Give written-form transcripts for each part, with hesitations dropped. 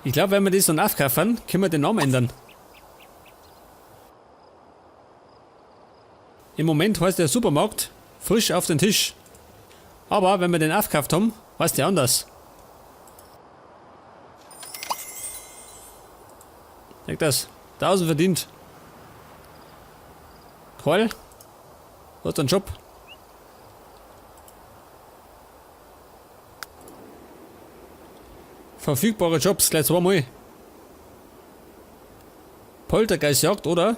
Ich glaube, wenn wir das dann aufkaufen, können wir den Namen ändern. Im Moment heißt der Supermarkt frisch auf den Tisch. Aber wenn wir den aufgekauft haben, heißt der anders. Sag das. 1000 verdient. Karl, du hast einen Job. Verfügbare Jobs, gleich zweimal. Poltergeistjagd, oder?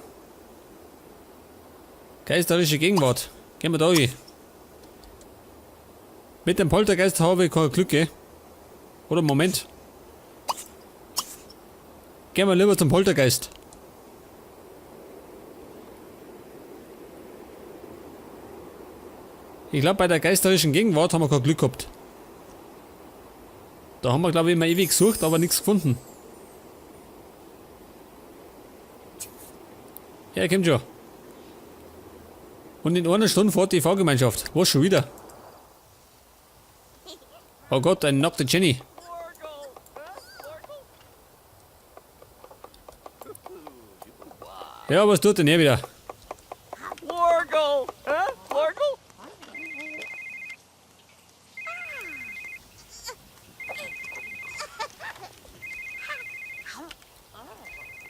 Geisterische Gegenwart. Gehen wir da hin. Mit dem Poltergeist habe ich kein Glück, gell? Oder Moment. Gehen wir lieber zum Poltergeist. Ich glaube, bei der geisterischen Gegenwart haben wir kein Glück gehabt. Da haben wir, glaube ich, immer ewig gesucht, aber nichts gefunden. Ja, kommt schon. Und in einer Stunde fährt die Fahrgemeinschaft. Was schon wieder? Oh Gott, eine nackte Jenny. Ja, was tut denn er wieder? Wargle! Hä? Wargle?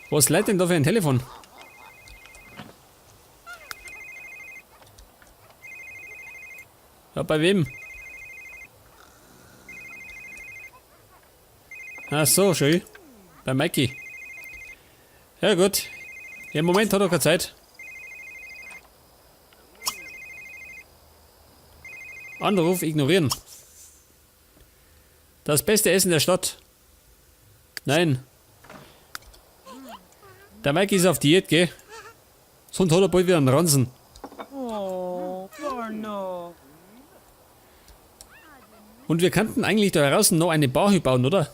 Was leiht denn da für ein Telefon? Ja, bei wem? Ach so, schön. Bei Mikey. Ja gut. Ja, im Moment hat er keine Zeit. Anruf ignorieren. Das beste Essen der Stadt. Nein. Der Mikey ist auf Diät, gell? Sonst hat er bald wieder einen Ransen. Oh, no. Und wir könnten eigentlich da draußen noch eine Bar bauen, oder?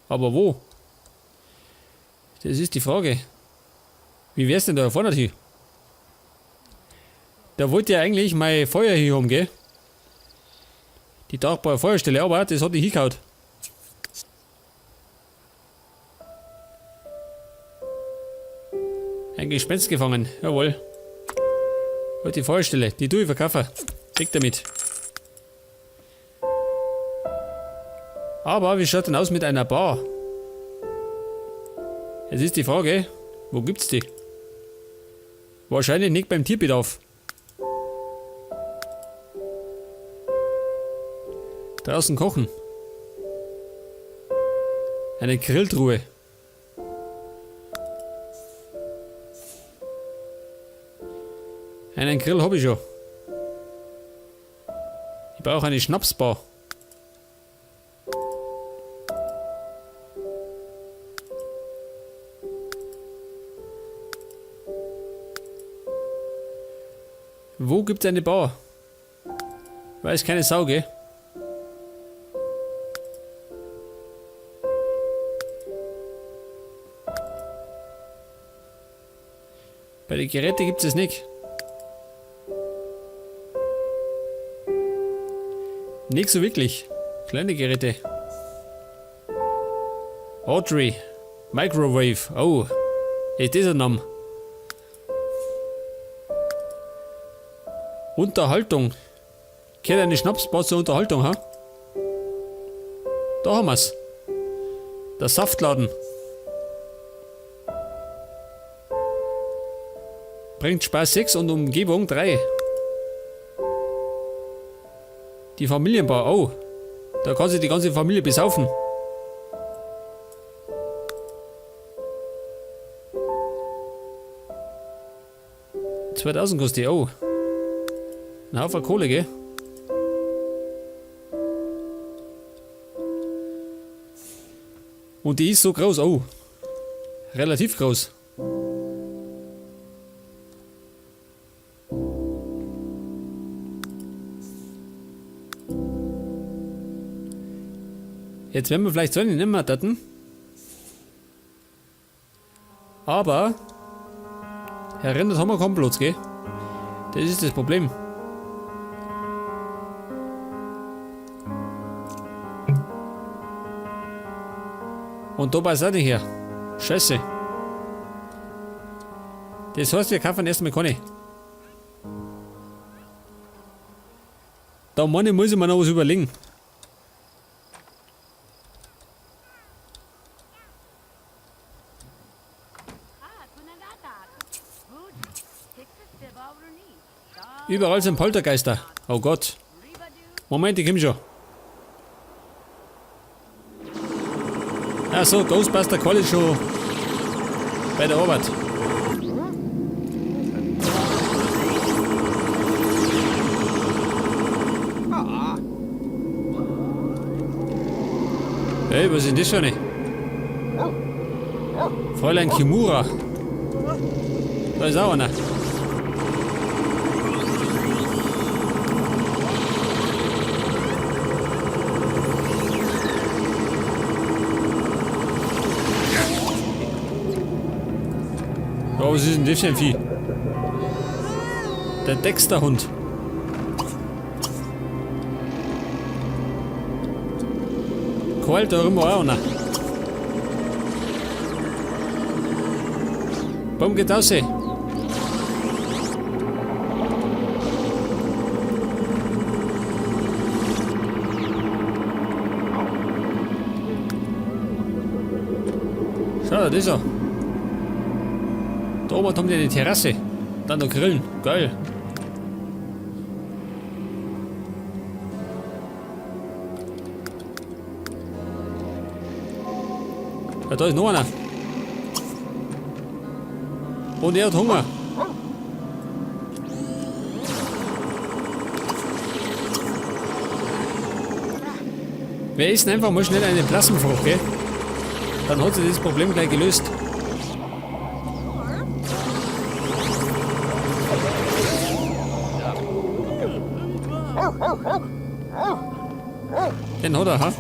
Aber wo? Das ist die Frage. Wie wär's denn da vorne hier? Da wollte ja eigentlich mein Feuer hier haben, gell? Die tragbare Feuerstelle, aber das hat nicht hingehauen. Ein Gespenst gefangen, jawohl. Und die Feuerstelle, die tue ich verkaufen. Weg damit. Aber wie schaut denn aus mit einer Bar? Jetzt ist die Frage, wo gibt's die? Wahrscheinlich nicht beim Tierbedarf. Draußen kochen. Eine Grilltruhe. Einen Grill hab ich schon. Ich brauche eine Schnapsbar. Wo gibt's eine Bar? Weiß keine Sau, gell? Bei den Geräten gibt's es nicht. Nicht so wirklich. Kleine Geräte. Audrey. Microwave. Oh. Ist das ein Name? Unterhaltung. Gehört eine Schnapsbar zur Unterhaltung, ha? Da haben wir's. Der Saftladen. Bringt Spaß 6 und Umgebung 3. Die Familienbar, oh. Da kann sich die ganze Familie besaufen. 2000 kostet die, oh. Ein Haufen Kohle, gell? Und die ist so groß, oh. Relativ groß. Jetzt werden wir vielleicht so einen nicht mehr daten. Aber erinnert haben wir keinen Platz, gell? Das ist das Problem. Und da passt auch nicht her. Scheiße. Das heißt, wir kaufen erstmal keine. Da meine ich, muss ich mir noch was überlegen. Überall sind Poltergeister. Oh Gott. Moment, ich komm schon. Ach so, Ghostbuster Call ist schon bei der Arbeit. Hey, was ist denn das für eine? Fräulein Kimura. Da ist auch einer. Oh, was ist denn das für ein Vieh? Der Dexter-Hund. Karl, da drüben war auch einer. Bumm, geht raus. Schau, das ist er. Da oben haben die eine Terrasse. Dann noch Grillen. Geil. Ja, da ist noch einer. Und er hat Hunger. Wir essen einfach mal schnell eine Plassenfrucht, gell? Dann hat sich das Problem gleich gelöst. Den hat er, ha?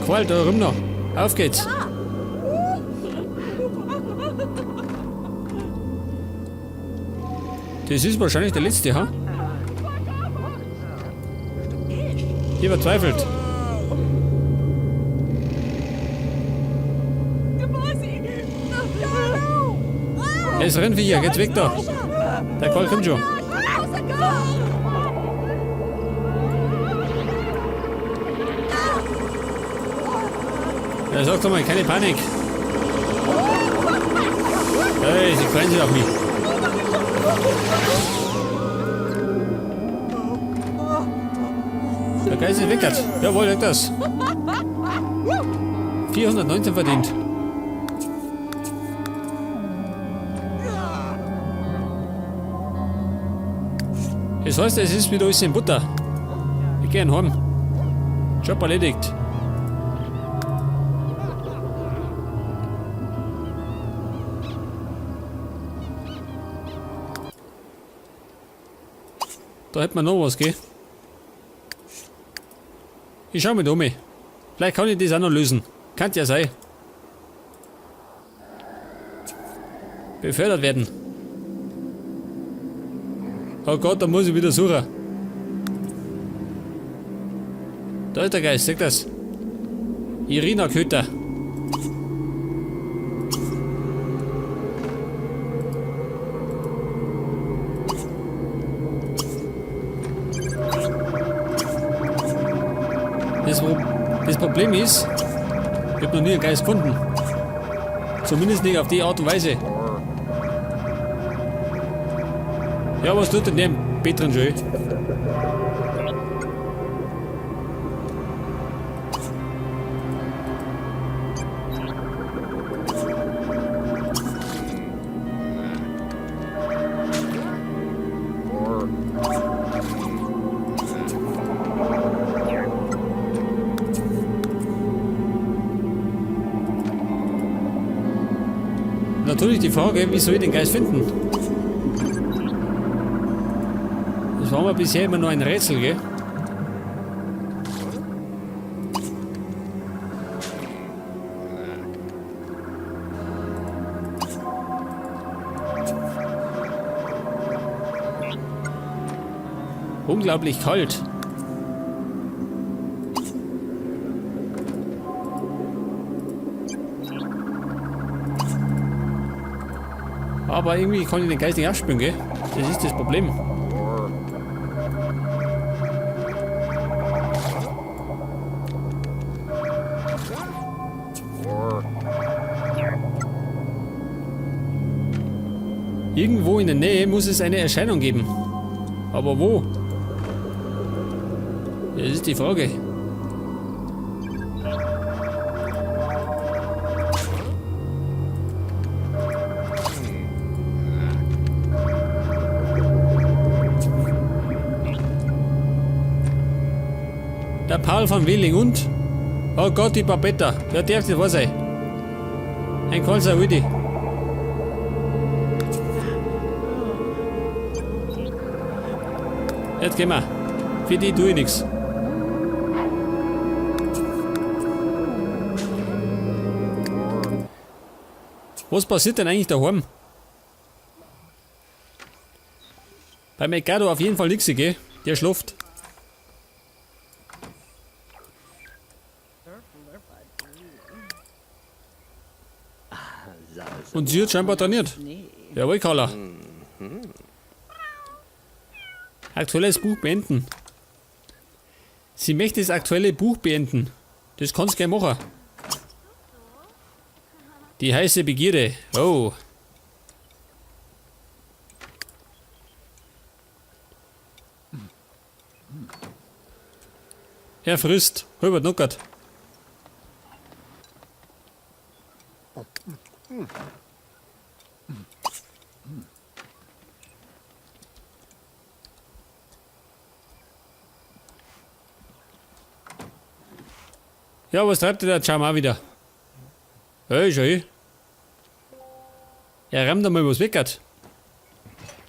Qual, da rum noch. Auf geht's. Das ist wahrscheinlich der letzte, ha? Hier verzweifelt. Es rennt Viecher, geht's weg da. Der Karl kommt schon. Ja, sag doch mal, keine Panik. Hey, sie freuen sich auf mich. Der Geist ist weg. Jawohl, weg das. 419 verdient. Das heißt, es ist wieder alles in Butter. Wir gehen heim. Job erledigt. Da hätten wir noch was, gell? Ich schau mich um. Vielleicht kann ich das auch noch lösen. Kann ja sein. Befördert werden. Oh Gott, da muss ich wieder suchen. Da ist der Geist, seht das? Irina Köter. Das Problem ist, ich hab noch nie einen Geist gefunden. Zumindest nicht auf die Art und Weise. Ja, was tut denn der im Bett drin schon? Natürlich die Frage, wie soll ich den Geist finden? Das war mir bisher immer nur ein Rätsel, gell? Unglaublich kalt. Aber irgendwie kann ich den Geist nicht abspülen, gell? Das ist das Problem. Irgendwo in der Nähe muss es eine Erscheinung geben. Aber wo? Das ist die Frage. Der Paul von Willing und? Oh Gott, die Babetta. Der darf nicht wahr sein. Ein Kalser Willi. Jetzt gehen wir. Für die tue ich nichts. Was passiert denn eigentlich daheim? Bei Mercado auf jeden Fall nichts, gell? Der schläft. Und sie hat scheinbar trainiert. Jawohl, Carla. Aktuelles Buch beenden. Sie möchte das aktuelle Buch beenden. Das kannst du gleich machen. Die heiße Begierde. Oh. Er frisst. Hubert Nuckert. Ja, was treibt denn der Chama wieder? Hey, schau hin. Er rammt einmal was weg hat.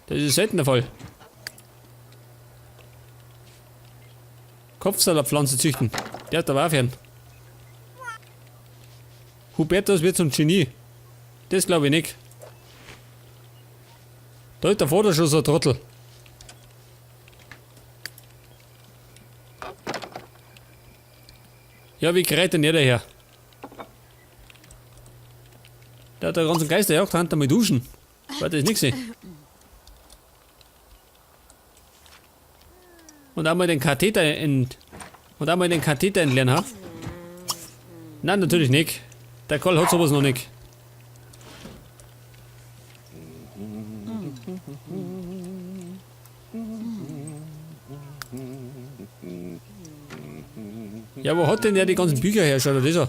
Das ist selten der Fall. Kopfsalatpflanze züchten. Der hat aber aufhören. Hubertus wird zum Genie. Das glaube ich nicht. Da ist der Vater schon so ein Trottel. Ja, wie gerät denn der daher? Der hat der ganzen Geisterjagd, hat einmal duschen. Weil das ist nix. Und einmal den Katheter und einmal den Katheter entleeren, ha? Nein, natürlich nicht. Der Karl hat sowas noch nicht. Ja, wo hat denn der die ganzen Bücher her? Schau dir das an.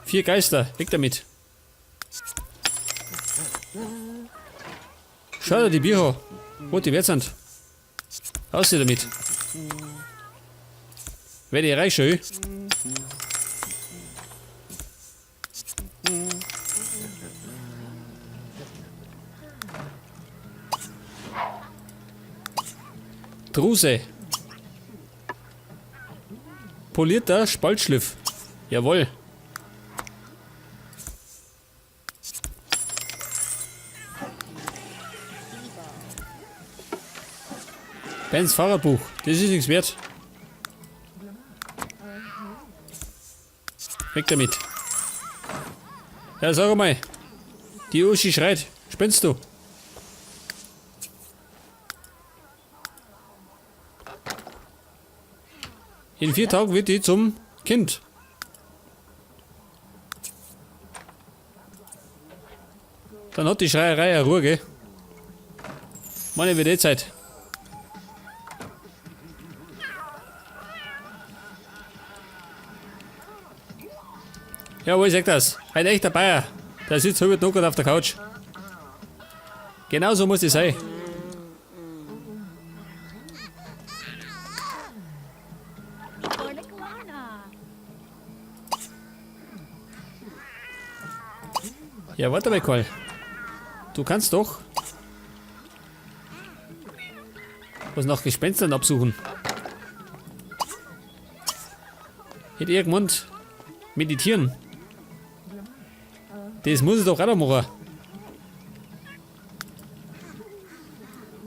4 Geister, weg damit. Schau dir die Bücher an, wo die wert sind. Raus damit. Werde ich reich, schön. Druse. Polierter Spaltschliff. Jawohl. Bens Fahrradbuch. Das ist nichts wert. Weg damit. Ja, sag mal. Die Uschi schreit. Spinnst du? In 4 Tagen wird die zum Kind. Dann hat die Schreierei eine Ruhe, gell? Meine wird eh Zeit. Ja, wo ist das? Ein echter Bayer. Der sitzt halb nackt auf der Couch. Genauso muss das sein. Ja, warte mal, Karl. Du kannst doch was nach Gespenstern absuchen. Hätte ich gemeint, meditieren. Das muss ich doch auch noch machen.